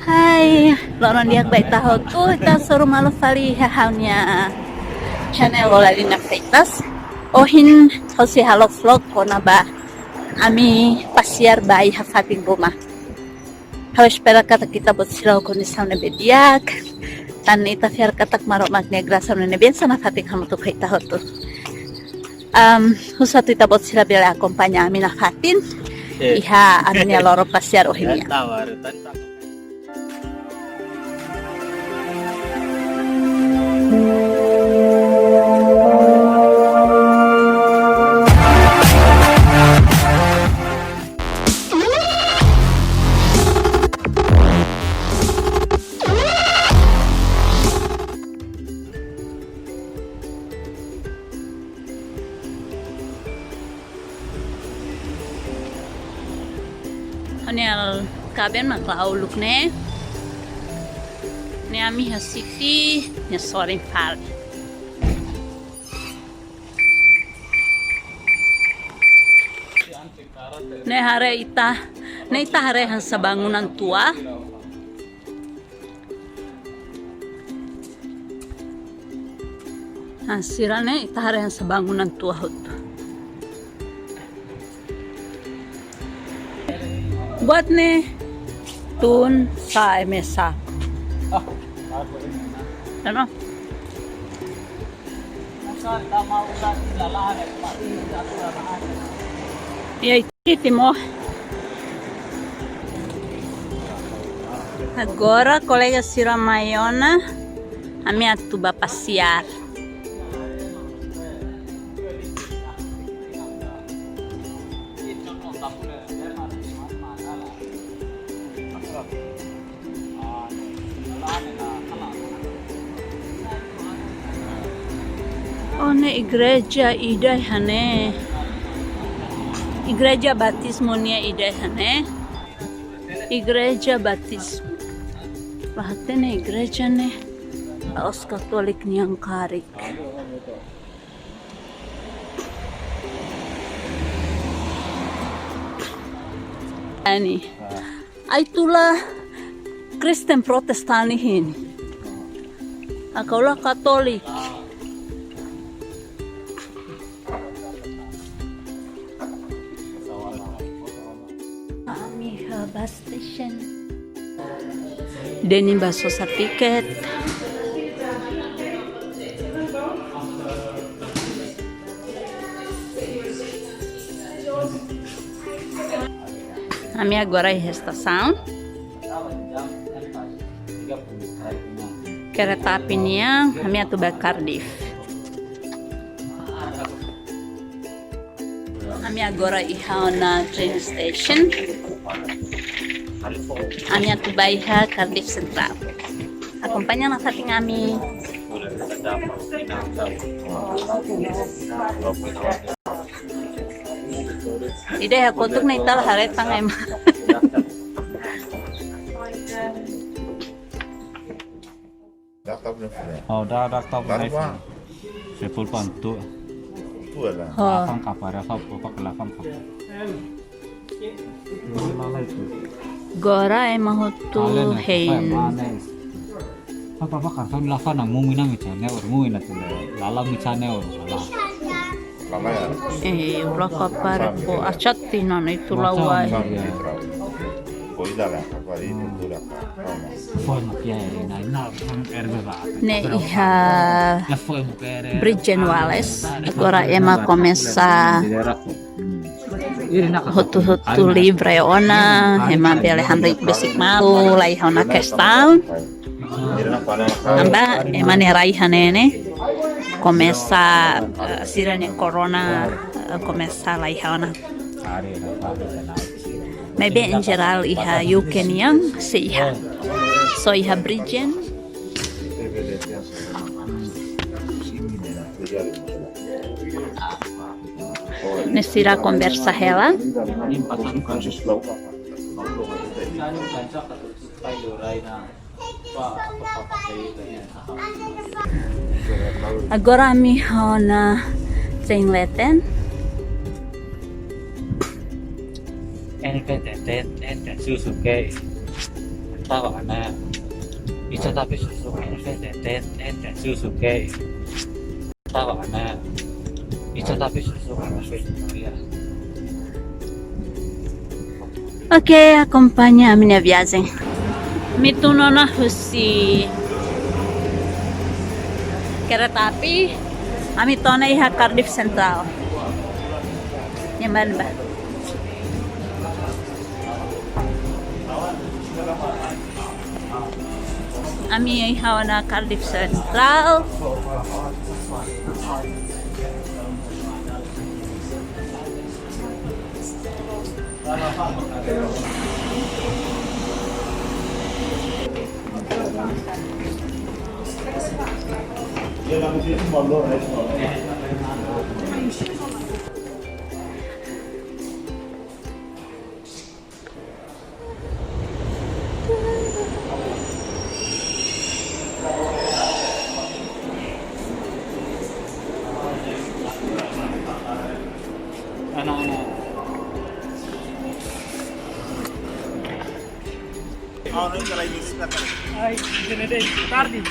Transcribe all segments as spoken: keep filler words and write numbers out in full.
Hai, loron di'ak ba ita hotu, ita hasoru malu fali iha ha'u-nia channel Lola Lina Freitas. Ohin ha'u sei halo vlog kona-ba ami pasiar ba iha fatin ruma. Ha'u espera katak ita-boot sira ho kondisaun ne'ebé di'ak. Tan ita fiar katak Maromak nia grasa no nia bensaun nafatin hamutuk ho ita hotu. Am, husu atu ita-boot sira bele akompaña ami nafatin. Eh. Iha ami-nia loron pasiar ohin nian. Ha'u-nia kaben mak la'o uluk ne'e. Ne'e ami iha city nia sorin fali. Ne'e haree ita, ne'e ita haree hanesan bangunan tua. Hanesan sira-ne'e ita haree hanesan bangunan tua hotu. Buat ne'e tun sa ema sa'e. Tano. Iha ita-nia timor. Agora kolega sira mai ona, ami atu bá pasiar. Oh, ne'e igreja ida iha ne'e. Igreja Batismu nian ida iha ne'e. Igreja Batismu. Ba hatene igreja ne'e la'ós Katolik nian karik. Ani. Ai tula Kristen Protestan nian. Aka ula Katolik. Ami iha bus station. Deni bá sosa tiket. Ami agora iha estasaun. Kereta api nian, ami atu bá Cardiff. Ami agora iha ona train station. Ami atu bá iha Cardiff Central. Akompaña nafatin ami. Ida iha kotuk ne'e ita la haree tan ema. Dah tak boleh pulang. Oh, dah, dah tak boleh. Lalu, Bang? Sepul pantu. Tuh lah. Oh. Lapang kapar, ya, kau, kau pakai lapang kapar. Agora ema hotu hein. Apa, apa, kan, kan, lapang nang mumi nang ica, ne, or mumi na tu, lala mi ica, ne, or, lala. Eh, ula kapar ko achat tinan itu lawai. Ne'e iha Bridgend Wallace, agora ema komesa hotu-hotu livre ona, ema bele hamriik besik malu, la iha ona kestaun. Tanba ema ne'e rai iha ne'e ne'e komesa, eh, sira-nia corona, eh, komesa la iha ona. Maibé en jerál iha U K nian sei iha. Só iha Bridgend. Ne'e sira konversa hela. Agora ami iha ona train leten. Enten, enten, enten, susu ke. Tava, né? Isso tá bem, sussurro, não sei, tem, tem, tem, tem, sussurro, que é isso. Tava, né? Isso tá bem, sussurro, não sei, não sei. Oke, akompaña ami-nia viajen. Ami tun ona husi kereta api, ami to'o ona iha Cardiff Central. Nyaman ba. Ami iha ona Cardiff Central. Anak-anak. Ai, jene dei, tarde.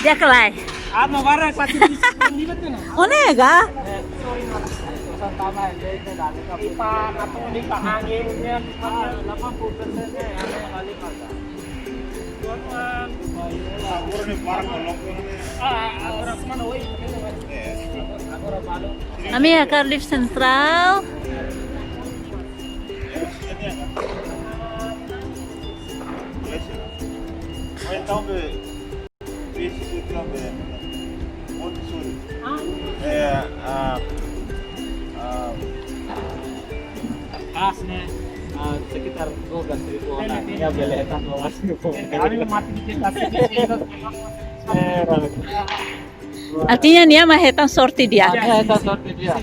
Di'ak ka lae? Ah, no, barra, pasti di sini betul na. Ó nega? Eh, sorry, no. Pesan tama, eh, eh, eh, dale, ka. Ipa, atau di ka angin, ya, delapan puluh persen, eh, ada kali mata. Tuan, ah, ah, ah, orang mana, woi? Ami iha Cardiff Central. Pas ne'e, ah, sekitar dua belas ribu orang. Ya, bele hetan dua belas ribu. Kami mati di kita. Eh, Artinya nia mak hetan sorte di'ak. Nia hetan sorte di'ak.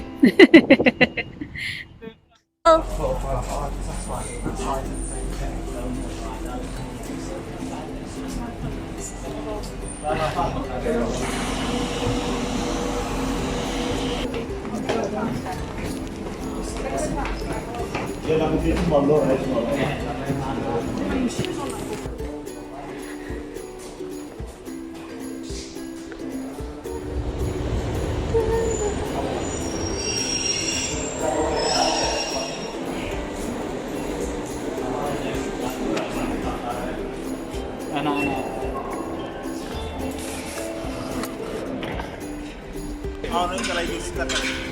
Anak-anak.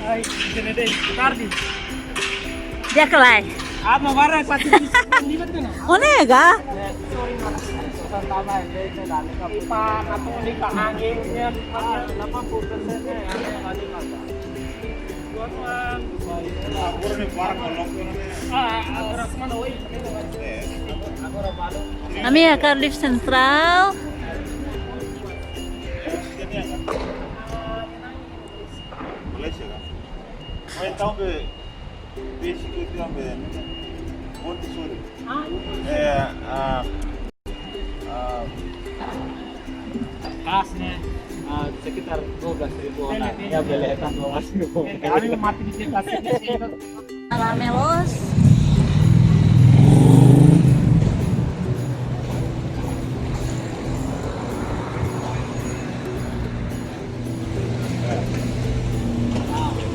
Ai, jene dei, tarde. Di'ak ka lae? Ah, no, barra, pasti di sini betul na. Ó nega? Eh, sorry, no. Pesan tama, eh, eh, eh, dale, ka. Ipa, atau di ka angin, ya, delapan puluh persen, eh, ada kali mata. Tuan, ah, ah, orang mana, woi? Ami iha Cardiff Central. Malaysia, kan? Oh, então, be, basic itu yang be, Montessori. Ah, iya. Eh, ah, ah, pas ne'e, ah, sekitar dua belas ribu orang. Bele, bele. Ya, bele hetan dua belas ribu. Eh, kami mati di sini, kasih di sini. Karamelos.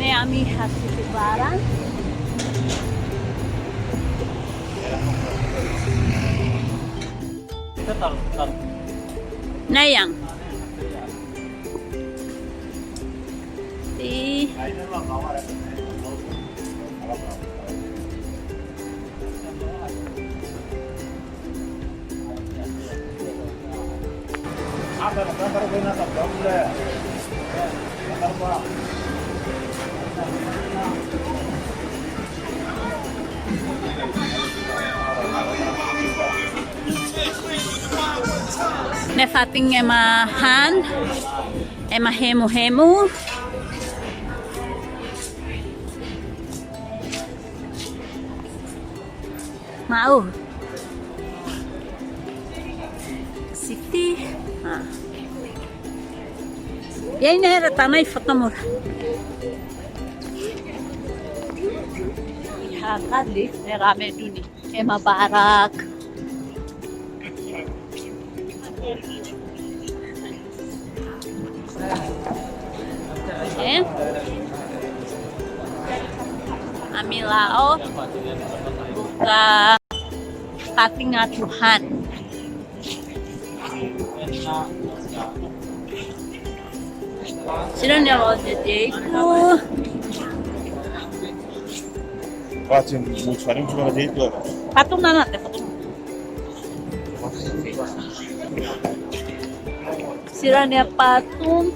Ne'e ami iha City Baran. Ne'e yang. Ih. Ne'e fatin ema han, ema hemu-hemu. Mau. City. Ah. Ya, ne'e era tanai foto mura. Ya, kali, ne'e rame duni. Ema barak. Eh? Ami la'o buka patinga Tuhan. Sira-nia loja jeiku. Patung mana, teh, patung? Sira-nia patung.